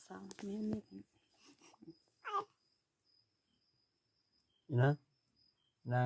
ສາວແມ່ນີ້ ນະ ນະ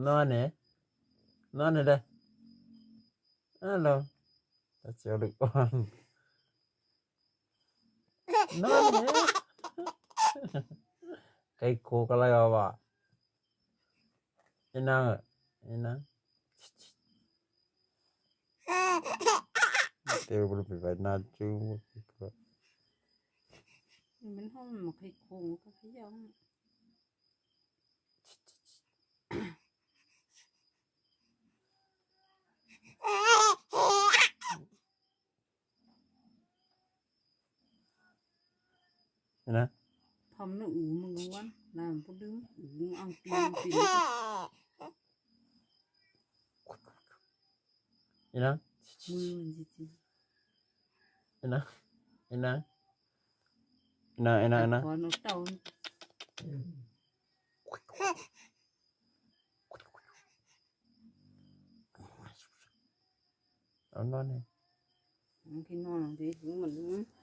ນອນແດ່ ນອນແດ່ເດີ. ອາໂຫຼ ຕາສຽວເດັກອ່ອນ ນອນແດ່ ໄກ່ໂຄກະໄລວະວະ. ໄອ້ນາງເອີຍ ໄອ້ນາງ ເຕີບໍ່ໄປໄຫວ້ໜ້າຈູ້ ມັນຫ້ອງໝາກໄຂ່ໂຄງກະຂະຫຍັງ. ເຫັນນະ ພຳນະອູມຶງວັນ ນາງບໍ່ດຶງອູອັງກິນປີ ເຫັນນະ ມືມັນຊິ ເຫັນນະ ເຫັນນະ ເຫັນນະ ເຫັນນະ ເຫັນນະ ຂອນເອົາເຕົ້າ. ເອົານອນແດ່ ມັນຊິນອນເດ້ ມັນ